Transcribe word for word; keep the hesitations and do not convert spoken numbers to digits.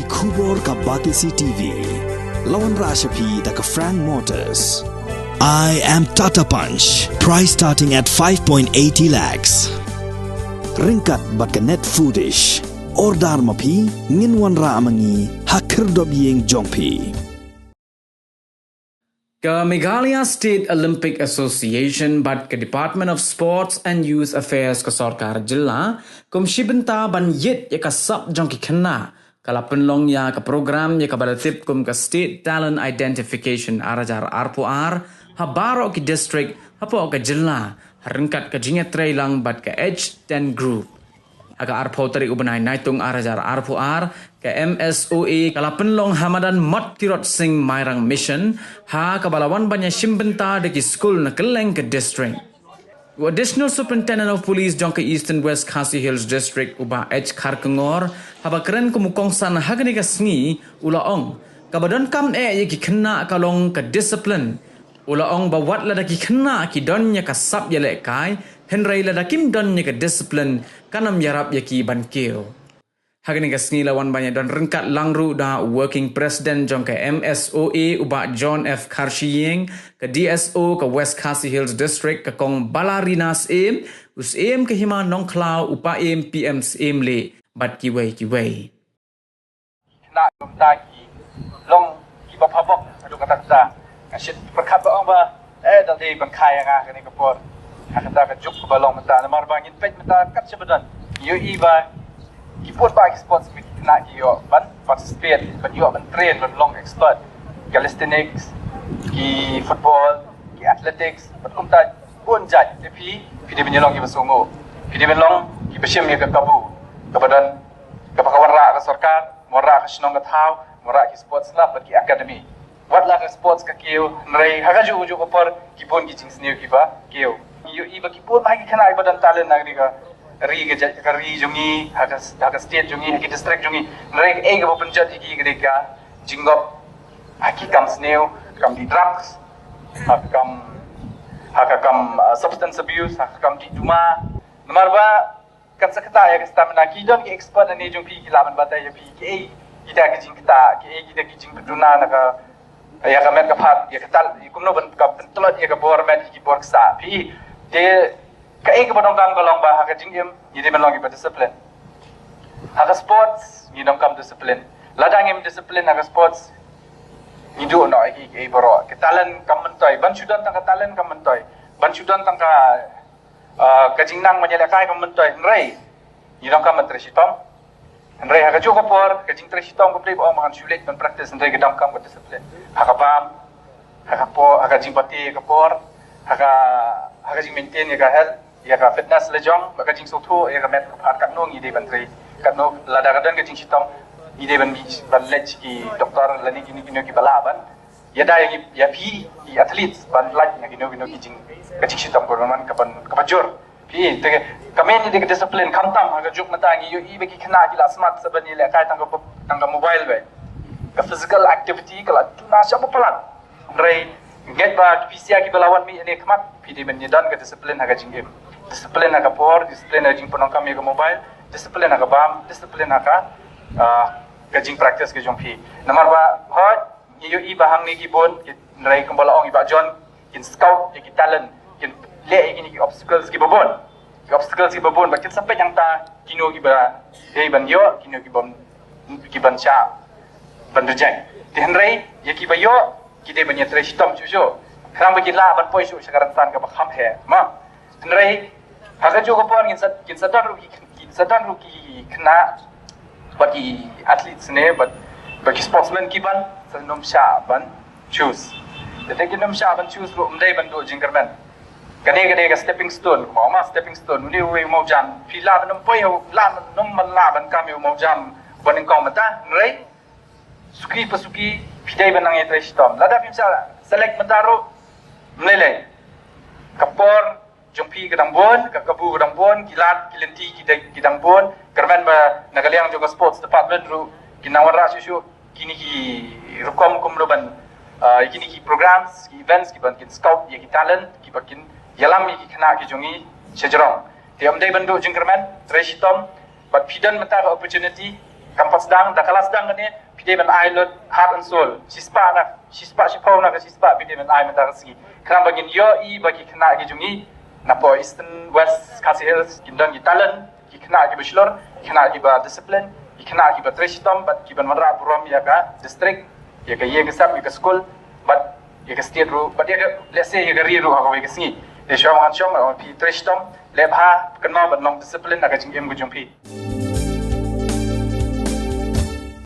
Khubor ka Batesi T V. La wanrah sha phi da ka Frank Motors. I am Tata Punch. Price starting at five point eighty lakhs. Ryngkat bad ka Net Foodish. Order ma phi, ngin wanrah ma ngi ha khyrdop ïing jong phi. Ka Meghalaya State Olympic Association bad ka Department of Sports and Youth Affairs ka sorkar jylla kum shi bynta ban ïit ïa ka sap jong ki khynnah, ka la pynlong ïa ka program ïa kaba la tip kum ka State Talent Identification ar hajar arphew ar ha baroh ki district hapoh ka jylla, ha ryngkat ka jingïatreilang bad ka H ten Group. Ha ka arphew tarik u bnai Naitung ar hajar arphew ar, ka M S O A ka la pynlong ha madan Mot Tirot Sing Mairang Mission, ha kaba la wan ban ïashim bynta da ki skul na kylleng ka district. U Additional Superintendent of Police jong ka Eastern West Khasi Hills District, u Bah H Kharkongor, haba kren kum u kongsan ha kane ka sngi, u la ong, kaba donkam eh ïa ki khynnah ka long ka discipline. U la ong ba wat lada ki khynnah ki don ïa ka sap ïalehkai, hynrei lada kim don ïa ka discipline, kan ym ïarap ïa ki ban kiew. Ha kane ka sngi la wan ban ïadon ryngkat lang ruh da u Working President jong ka M S O A, u Bah John F Kharshiing, ka D S O ka West Khasi Hills District, ka Kong Balarina Syiem, u Syiem ka Hima Nongkhlaw, u Paiem P M Syiemlieh, bad kiwei kiwei. Khynnah kumta ki long kiba phabok haduh katta katta. Nga shait pyrkhat ba ong ba, eh, da dei ban kha ïa nga kane ka por. Ha kata ka juk ba long mynta, namar ba ngin peit mynta kat shaba don, ïohi ba ki bun bah ki sports ki khynnah ki ïoh ban participate, ban ïoh ban train, ban long expert. Calisthenics, ki football, ki athletics, bad kumta bun jait. Te phi, phi dei ban ïalong kiba sngewnguh. Phi dei ban long kiba shim ïa ka kabu kaba don, kaba ka wanrah ka sorkar, wanrah ka shnong ka thaw, wanrah ki sports club bad ki academy. Wat la ka sports ka kiew, hynrei ha kajuh kajuh ka por ki bun ki jingsniew kiba kiew. Ngi ïohi ba ki bun bah ki khynnah kiba don talent ha kane ka ri, ka jait, ka ri jong ngi, ha ka, ha ka state jong ngi, ha ki district jong ngi. Hynrei kaei kaba pynjot ïa ki ka dei ka jingngop ha ki kam sniew, kam dih drugs, ha ka kam, ha ka kam, uh, substance abuse, ha ka kam dih duma. Namar ba kan sa ktah ïa ka stamina. Ki don ki expert hangne jong phi ki lah ban batai ïa phi kiei kita ki jingktah, kiei kita ki jingpynduna na ka, ïa ka met ka phad, ïa ka tal, ïa kumno ban ka pyntlot ïa ka bor met ïa ki bor ksah. Phi, te kaei kaba donkam ka long ba ha ka jingim ngi dei ban long kiba discipline. Ha ka sports ngi donkam discipline. Lada ngim discipline ha ka sports, ngi duh noh ïa ki, kiei baroh. Ka talent kam myntoi. Ban shu don tang ka talent kam myntoi. Ban shu don tang ka Ah, ka jingnang ban ïalehkai kam myntoi, hynrei ngi donkam ban trei shitom. Hynrei ha kajuh ka por ka jingtrei shitom kam dei ba ong ba ngan shu leit ban practice, hynrei ka donkam ka discipline. Ha ka bam, ha ka por, ha ka jingbate ïa ka por, ha ka, ha ka jingmaintain ïa ka health, ïa ka fitness la jong, bad ka jingsngewthuh ïa ka met ka phad, katno ngi dei ban trei, katno lada ka don ka jingshitom ngi dei ban, ban leit ki doktor lane kino kino kiba lah ban ïada ïa ngi, ïa phi ki athletes ban lait na kino kino ki jing, ka jingshitom kaba man, kaba, kaba jur. Phi, te ka main ïa ka discipline, khamtam ha ka juk mynta ngi ïohi ba ki khynnah ki la smat sa ban ïalehkai tang ka, tang ka mobile beit. Ka physical activity ka la duna sha ba palat. Hynrei ngeit ba ki phi sha kiba la wan mih ne khmat, phi dei ban ïadon ka discipline ha ka jingim. Discipline ha ka por, discipline ha ka jingpyndonkam ïa ka mobile, discipline ha ka bam, discipline ha ka, ah, ka jingpractice ka jong phi. Namar ba hooid ngi ïohi ba hangne ki bun, ki, hynrei kumba la ong i Bah John, kin scout ïa ki talent, kin leh ïa kine ki obstacles kiba bun. Ki obstacles kiba bun, ba kin sa peit hangta kino kiba dei ban ïoh, kino kiba, kiban shah ban reject. Te hynrei ïa kiba ïoh ki dei ban ïatrei shitom shuh shuh. Khnang ba kin lah ban poi shuh sha ka rynsan kaba kham heh. Ma. Hynrei ha kajuh ka por ngin sa, ngin sa don ruh ki, ngin sa don ruh ki khynnah bad ki athletes ne bad, bad ki sportsmen kiban sa nym shah ban choose. Te kin nym shah ban choose ruh ym dei ban duh jingkyrmen. Kane ka dei ka stepping stone, kumba ong ma, stepping stone. Une uwei u mawjam, phi lah ban nym poi, lah ban nym, lah ban kam ïa u mawjam ba nyngkong mynta, hynrei suki pa suki phi dei ban nang ïatrei shitom. Lada phim shah select mynta ruh, ym lei lei. Ka por jong phi ka dang bun, ka kabu ka dang bun, ki lad ki lynti ki dang, ki dang bun. Kyrmen ba na ka liang jong ka sports department ruh kin nang wanrah shuh shuh kine ki rukom kumno ban, ah, kine ki programs, ki events kiban kin scout ïa ki talent, kiba kin ïalam ïa ki khynnah ki jong ngi shajrong. Te ym dei ban duh jingkyrmen, trei shitom, bad phi don mynta ka opportunity, Kam pat sdang, da ka la sdang kane, phi dei ban ai lut heart and soul. Shispah na, shispah shiphew na ka shispah phi dei ban ai mynta ka sngi. Khnang ba ngin ïohi ba ki khynnah ki jong ngi napoh Eastern West Khasi Hills kin don ki talent, ki khynnah kiba shlur, ki khynnah kiba discipline, ki khynnah kiba trei shitom bad kiban wanrah burom ïa ka district, ïa ka ïing ka sem, ïa ka skul bad ïa ka state ruh bad ïa ka, let's say, ïa ka ri ruh ha kawei ka sngi. Te shuwa ngan shong, phi trei shitom, leh bha, kynmaw ban long discipline ha ka jingim ka jong phi.